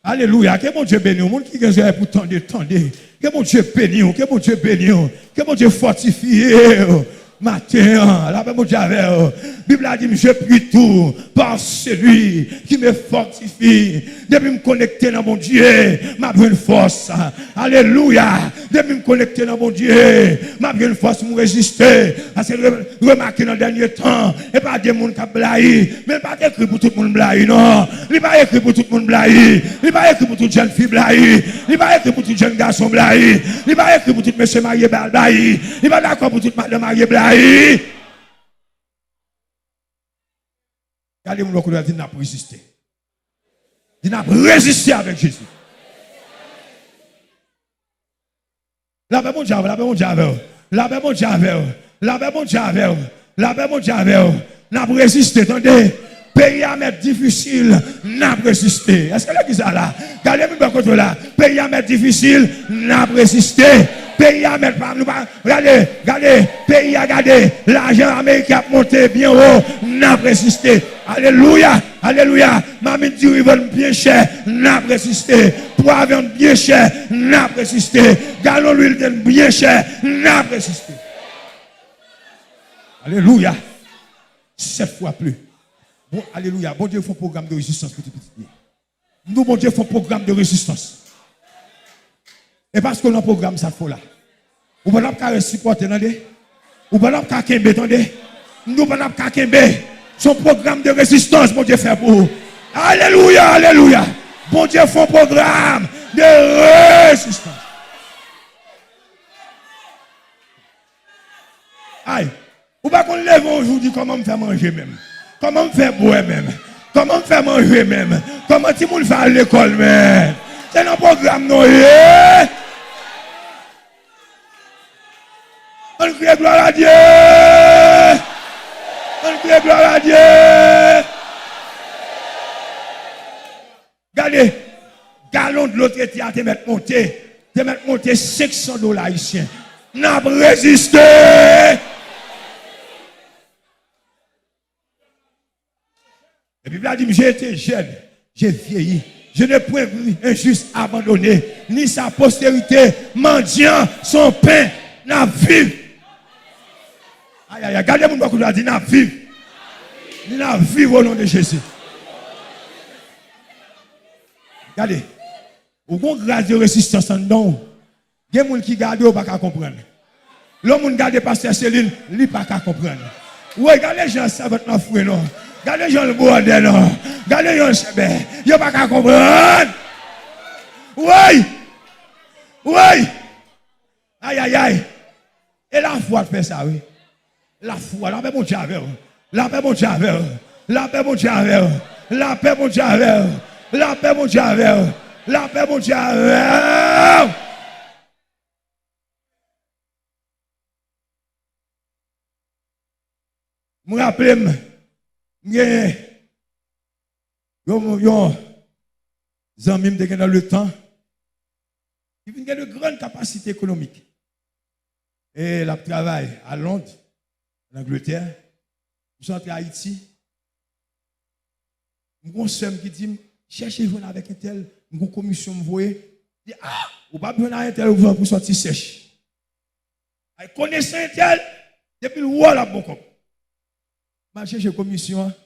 Alelouya. Ke Bondye beni w. Moun ki gen zòrèy pou tande, tande. Ke Bondye beni w. Ke Bondye beni w. Ke Bondye fòtifye w. Maten an, lapè Bondye avè w. Bib la di m, je puis tout par celui qui me fortifie. Depi m konekte nan Bondye, m ap jwenn fòs. Alelouya. Depi m konekte nan Bondye, m ap jwenn fòs pou m reziste. Paske re-, remake nan dènye tan, e pa de moun k ap blayi, men li pa t ekri pou tout moun blayi, non. Li pa ekri pou tout moun blayi. Li pa ekri pou tout jèn fi blayi. Li pa ekri pou tout jèn gason blayi. Li pa ekri pou tout mesye marye blayi. Li pa dakò pou tout madanm marye blayi. Gade moun bò kote w la, di, n ap reziste. Di, n ap reziste avèk Jezi. Lapè Bondye avè w, lapè Bondye avè w, lapè Bondye avè w, lapè Bondye avè w, lapè Bondye avè w. N ap reziste, tande. Peyi a mèt difisil, n ap reziste. Èske legliz la la? Gade moun bò kote w la. Peyi a mèt difisil, n ap reziste. Peyi a mèt pa, nou pa, gade, gade, peyi a, gade, lajan ameriken ap monte byen wo, n ap reziste. Alelouya, alelouya. Mamit diri vann byen chè, n ap reziste. Pwa vann byen chè, n ap reziste. Galon lwil vann byen chè, n ap reziste. Alelouya. Sèt fwa plis. Bon, alelouya. Bondye fè yon pwogram de rezistans pou ti pitit li. M di w Bondye fè yon pwogram de rezistans. E paske w nan pwogram sa k fè w la. Ou pa t ap ka ret sipòte, tande. Ou pa t ap ka kenbe, tande. M di w pa t ap ka kenbe. Se yon pwogram de rezistans Bondye fè pou ou. Alelouya, alelouya. Bondye fè yon pwogram de rezistans. Ay, ou pa konn leve yon jou di, kòman m fè manje menm? Kòman m fè bwè menm? Kòman m fè manje menm? Kòman timoun fè al lekòl menm? Se nan pwogram nou ye. Ann kriye glwa a Dye! Ann kriye glwa a Dye! Gade, galon dlo trete a te mèt monte, te mèt monte senk san dola ayisyen. N ap reziste! Epi Bib la di m, j'ai été jeune, j'ai vieilli. Je n'ai point vu un juste abandonné, ni sa postérité mendiant son pain. N ap viv. Ayayay, gade moun bò kote a, di, n ap viv. N ap viv o non de Jezi. Gade, ou gon gras de rezistans anndan w. Gen moun ki gade w pa ka konprann. Lè yon moun gade pastè Selin, li pa ka konprann. Woy, gade jan sèvant lan fre non. Gade jan l bwòdè non. Gade jan l chèbè. Yo pa ka konprann. Woy! Woy! Ayayay! E lafwa k fè sa wi. Lafwa, lapè Bondye avè w. Lapè Bondye avè w. Lapè Bondye avè w. Lapè Bondye avè w. Lapè Bondye avè w. Lapè Bondye avè w. M raple m, m genyen yon, yon zanmi m te gen nan letan, ki vin gen de grann kapasite ekonomik. E l ap travay a Lond, an Angletè. M sot antre Ayiti. M gon sè m ki di m, chèche jwenn avèk entèl, m gon komisyon m voye. Li di, ah, ou p ap jwenn a entèl ou pou sòti sèch. Ay konesan entèl, depi l wè w l ap bon kòb. M al chèche komisyon an.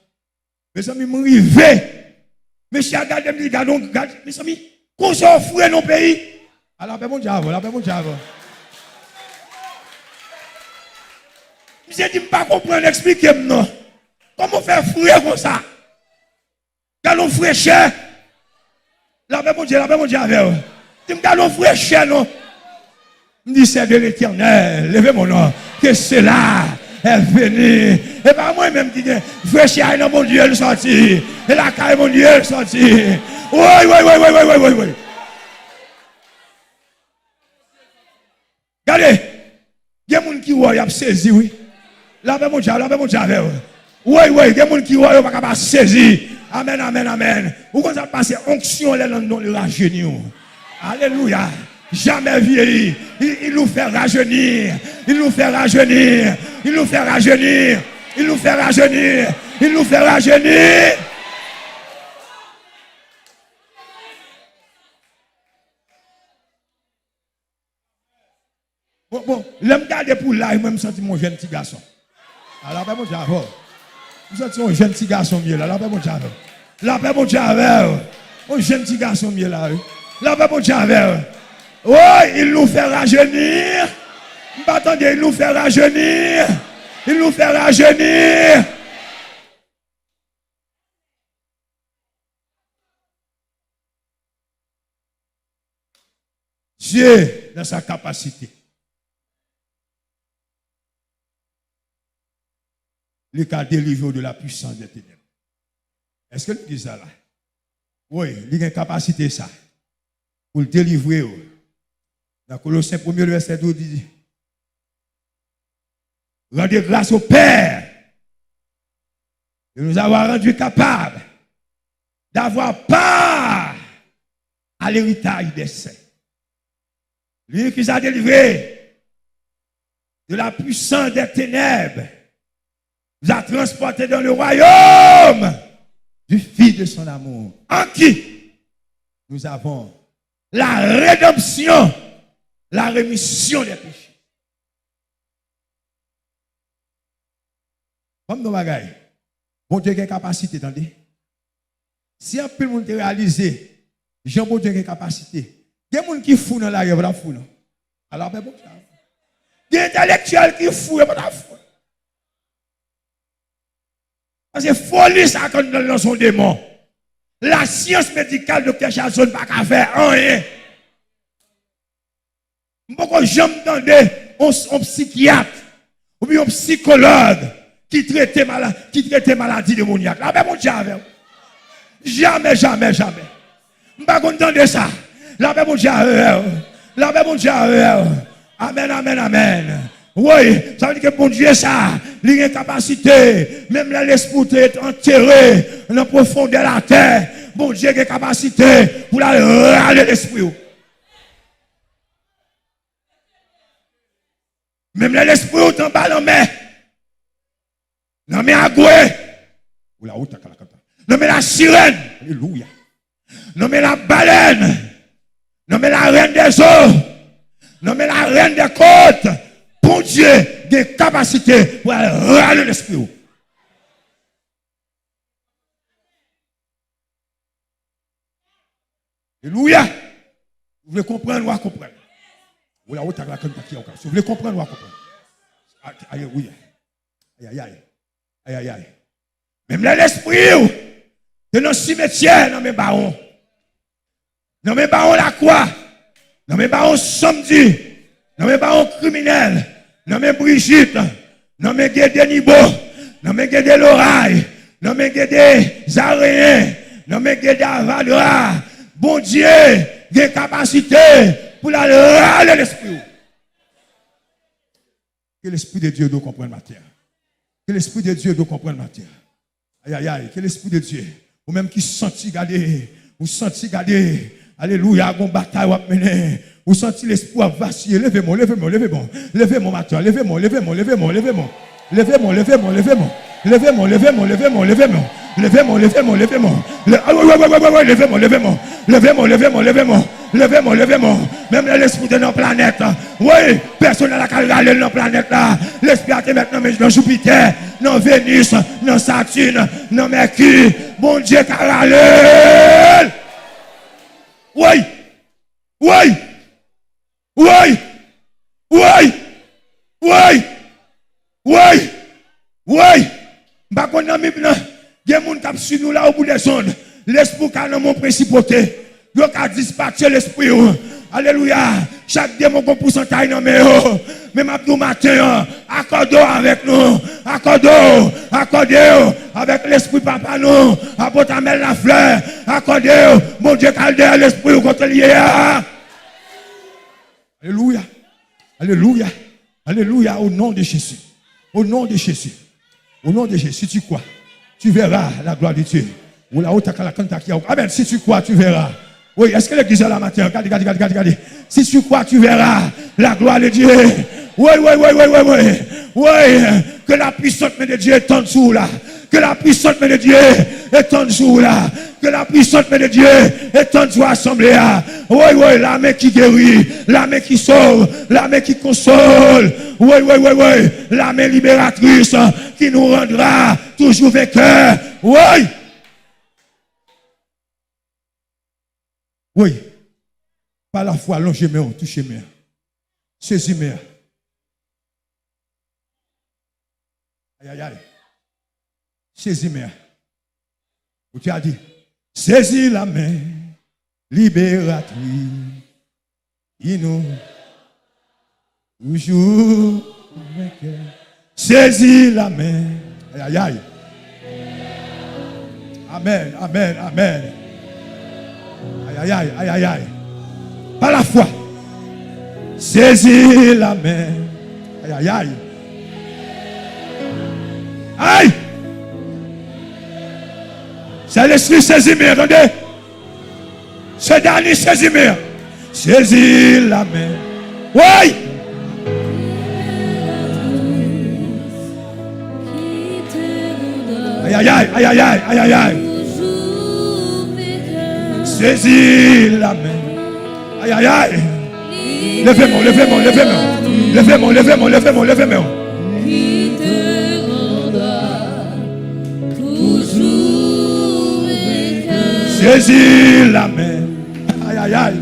Mezanmi, m rive. Mesye a gade m, li gade, gade, mezanmi, konsa w fre nan peyi. A lapè Bondye avè w, lapè Bondye avè w. Misye di m pa konprann, eksplike m non. Kòman w fè fre konsa? Gade yon frechè. Lapè Bondye, lapè Bondye avè w. Di m gade yon frechè non. M di, c'est de l'Éternel, levez mon nom, que cela est venu. E pa mwen menm ki gen frechè a nan Bondye l sòti. E lakay Bondye l sòti. Woy, woy, woy. Gade, gen moun ki wè w, y ap sezi wi. Lapè Bondye, lapè Bondye avè w. Woy, woy, gen moun ki wè w, yo pa ka pa sezi. Amèn, amèn, amèn. Ou konn sa k pase, onksyon lè nan non li rajeni w. Alelouya. Jamais vieilli. Il, il nous fait rajeunir. Il nous fait rajeunir. Il nous fait rajeunir. Il nous fait rajeunir. Il nous fait rajeunir. Bon, bon, lè m gade pou laj mwen, m santi m yon jèn ti gason. A lapè Bondye avè w. M santi yon jèn ti gason m ye la, lapè Bondye avè w. Lapè Bondye avè w. Yon jèn ti gason m ye la wi. Lapè Bondye avè w. Woy, il nous fait rajeunir. M pa tande, il nous fait rajeunir. Il nous fait rajeunir. Dieu, dans sa capacité, li ka delivre w de la puissance des ténèbres. Èske nou di sa la? Wi, li gen kapasite sa pou l delivre w. Nan Kolosyen premye vèsè douz, li di, rendez grâce au Père de nous avoir rendus capables d'avoir part à l'héritage des saints. Lui qui nous a délivrés de la puissance des ténèbres, nous a transportés dans le royaume du Fils de son amour, en qui nous avons la rédemption, la rémission des péchés. Ban m di w yon bagay. Bondye gen kapasite, tande. Si anpil moun te reyalize jan Bondye gen kapasite, gen moun ki fou nan lari a, yo pa t ap fou, non. Ala fè Bondye. Gen entèlektyèl ki fou, yo pa t ap fou. Paske foli sa k anndan l lan se yon demon. Lasyans medikal, Doktè Charlson pa ka fè anyen. M poko janm tande yon, yon sikyat oubyen yon sikològ ki trete mala-, ki trete maladi demonyak. Lapè Bondye avè w. Jamè, jamè, jamè. M pa konn tande sa. Lapè Bondye avè w. Lapè Bondye avè w. Amèn, amèn, amèn. Woy, sa vle di ke Bondye sa, li gen kapasite, menm lè lespri w te antere nan pwofondè latè, Bondye gen kapasite pou l al rale lespri w. Menm lè lespri w te anba lanmè, nan men agwe, ou la ou ta kalakanta, nan men lasirèn, alelouya, nan men labalèn, nan men larèn dè zo, nan men larèn dè kot, Bondye gen kapasite pou al rale lespri w. Alelouya. Ou vle konprann, w a konprann. Ou la, ou tak la, kan tak, si w vle konprann, w a konprann. Alelouya. Ayayay. Ayayay. Menm lè lespri w te nan simetyè, nan men bawon. Nan men bawon Lakwa. Nan men bawon Sanmdi. Nan men bawon kriminèl. Nan men Brijit. Nan men Gede Nibo. Nan men Gede Loray. Nan men Gede Zareyen. Nan men Gede Avadra. Bondye gen kapasite pou l al rale lespri w. Ke lespri de Dye ede w konprann maten an. Ke lespri de Dye ede w konprann maten an. Ayayay, ke lespri de Dye. Ou menm ki santi gade, ou santi gade, alelouya, gon batay w ap mennen. Ou santi lespri w ap vasiye. Leve men w, leve men w, leve men w. Leve men w maten an, leve men w, leve men w, leve men w, leve men w. Leve men w, leve men w, leve men w. Leve men w, leve men w, leve men w, leve men w. Leve men w, leve men w, leve men w. Le, ah, wi, wi, wi, wi, wi, wi, leve men w, leve men w. Leve men w, leve men w, leve men w. Leve men w, leve men w. Menm lè lespri w te nan planèt, wi, pèsonèl la k al rale l nan planèt la. Lespri a te mèt nan men nan Jipitè, nan Venis, nan Satin, nan Mèki. Bondye ka rale l. Wi. Woy! Woy! Woy! Woy! Woy! Woy! M pa konn nan Bib nan. Gen moun k ap swiv nou la obou dèzonn. Lespri w ka nan men yon prensipote. Yo ka dispatche lespri w. Alelouya! Chak demon gon pousantay nan men yo. Men m ap di w maten an, akòde w avèk nou. Akòde w. Akòde w avèk lespri papa nou. Apot Amèl Laflè. Akòde w. Bondye k al dèyè lespri w kote l ye a. Alelouya. Alelouya. Alelouya. Au nom de Jésus. Au nom de Jésus. Au nom de Jésus. Si tu crois, tu verras la gloire de Dieu. Ou la, ou ta ka la kanta ki a ou. Amen. Si tu crois, tu verras. Wi, èske legliz la maten an? Gade, gade, gade, gade, gade. Si tu crois, tu verras la gloire de Dieu. Wi, wi, wi, wi, wi, wi. Wi, ke la puissante main de Dieu étende sou ou la. Ke la puissante main de Dieu étende sou ou la. Ke la puissante main de Dieu étende sou asanble a. Woy, woy, lame ki geri, lame ki sove, lame ki konsole. Woy, woy, woy, woy, lame libératrice qui nous rendra toujours vainqueurs. Woy! Woy! Pa lafwa, lonje men w, touche men an. Sezi men an. Ayayay. Sezi men an. Ou te a di, sezi la men libératrice qui nous toujours vainqueurs. Sezi la men. Ayayay. Amen, amen, amen. Ayayay, ayayay. Pa lafwa. Sezi la men. Ayayay. Ay! Sentespri, sezi men an, tande. Sentespri, sezi men an. Sezi la men. Woy! Ayayay, ayayay, ayayay. Sezi la men. Ayayay. Leve men w, leve men w, leve men w. Leve men w, leve men w, leve men w, leve men w. Sezi la men. Ayayay.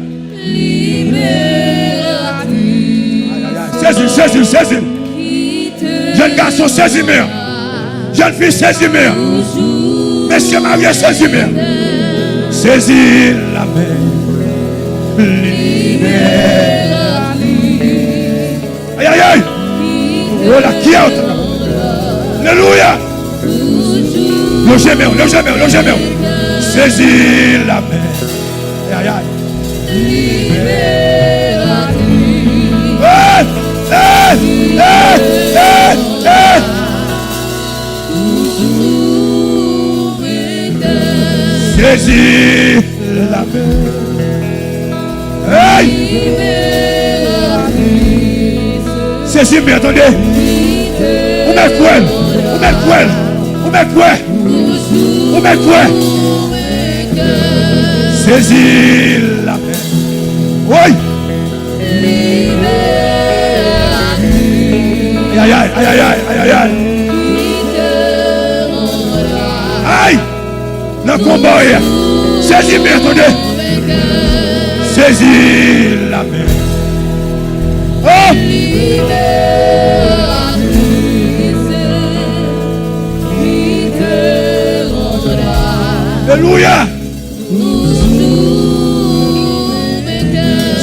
Ayayay. Sezi l, sezi l, sezi l. Jèn gason, sezi men an. Jèn fi, sezi men an. Mesye marye, sezi men an. Sezi la men. Libératrice. Ayayay. Wola kiyaw. Alelouya. Lonje men w, lonje men w, lonje men w. Sezi la men. Ayayay. Hey! Hey! Hey! Sezi la men. Hey! Sezi men, tande. Ou mèt kwè l. Ou mèt kwè l. Ou mèt kwè. Ou mèt kwè. Sezi la men. Woy! Ay, ay, ay, ay, ay, ay, ay, ay. Ay! Nan konba w ye a. Sezi men, tande. Sezi la men. Oh! Alelouya!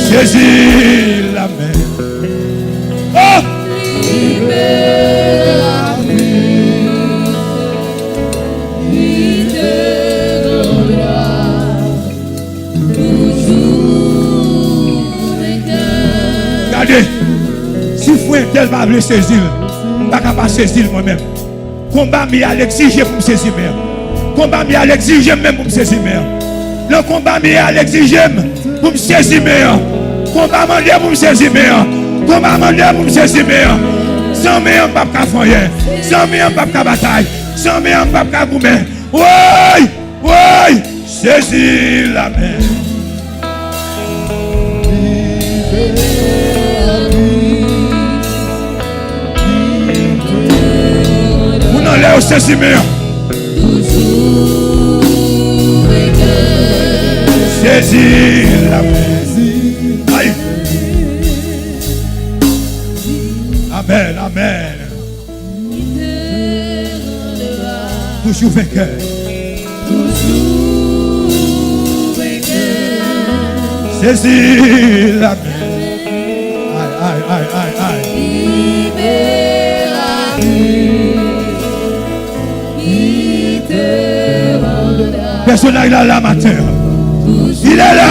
Sezi la men. Oh! Gade, si frè entèl pa vle sezi l, m pa ka pa sezi l mwen menm. Konba m ye a, l egzije pou m sezi men an. Konba m ye a, l egzije m menm pou m sezi men an. Nan konba m ye a, l egzije m pou m sezi men an. Konba mande pou m sezi men an. Konba mande pou m sezi men an. San men an, m p ap ka fè anyen. San men an, m p ap ka batay. San men an, m p ap ka goumen. Woy! Woy! Sezi la men. Moun anlè yo sezi men an. Sezi la men. Ay. Amèn, amèn. Toujou venkè. Sezi la men. Ay, ay, ay, ay, ay. Pèsonaj la la maten an. Il est là.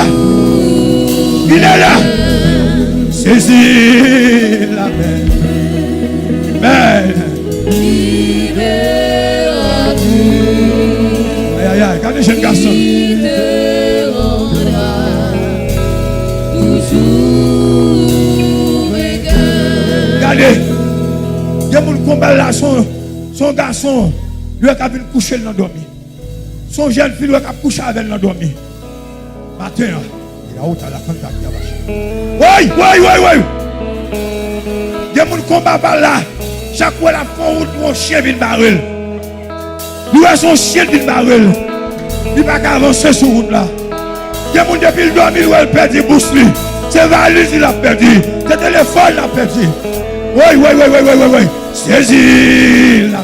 Il est là. Sezi la men. Amen. Ay, ay, ay, gade jèn gason. Gade. Gen moun konba la, se yon, se yon gason, li wè k ap vin kouche l nan dòmi. Se yon jèn fi, li wè k ap kouche avè l nan dòmi. Maten an, e la ou ta la kanta ki abache. Woy, woy, woy, woy! Gen moun konba pa la, chak wè l ap fè yon wout, yon chyen vin bare l. Li wè se yon chyen vin bare l. Li pa ka avanse sou wout la. Gen moun depi l dòmi, l wè l pèdi bous li. Se valiz li l ap pèdi. Se telefòn l ap pèdi. Woy, woy, woy, woy. Sezi la.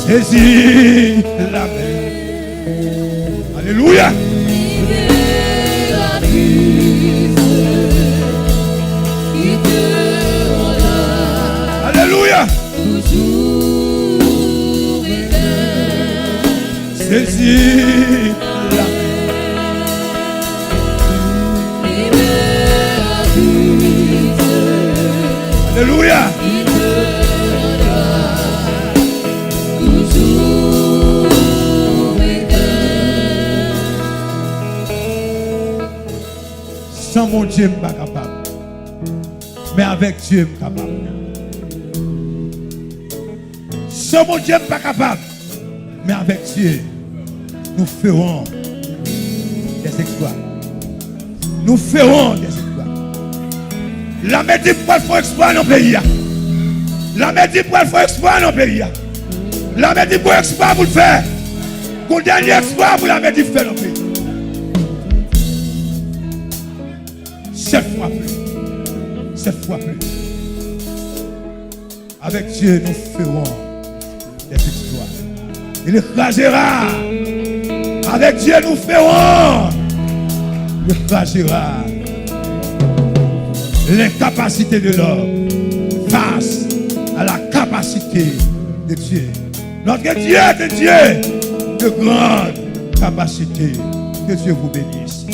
Sezi la. Alelouya. Alelouya. Sezi la. Alelouya. San Bondye, m pa kapab. Men avèk Dye, m kapab. San Bondye, m pa kapab. Men avèk Dye, nous ferons des exploits. Nous ferons des exploits. Lame di m pral fè yon eksplwa nan peyi a. Lame di m pral fè yon eksplwa nan peyi a. Lame di m gon eksplwa pou l fè. Gon dènye eksplwa pou lame di m fè nan peyi a. Sept fois plus. Sept fois plus. Avec Dieu, nous ferons des exploits. Il écrasera. Avec Dieu, nous ferons. Il écrasera l'incapacité de l'homme face à la capacité de Dieu. Notre Dieu est un Dieu de grande capacité. Que Dieu vous bénisse.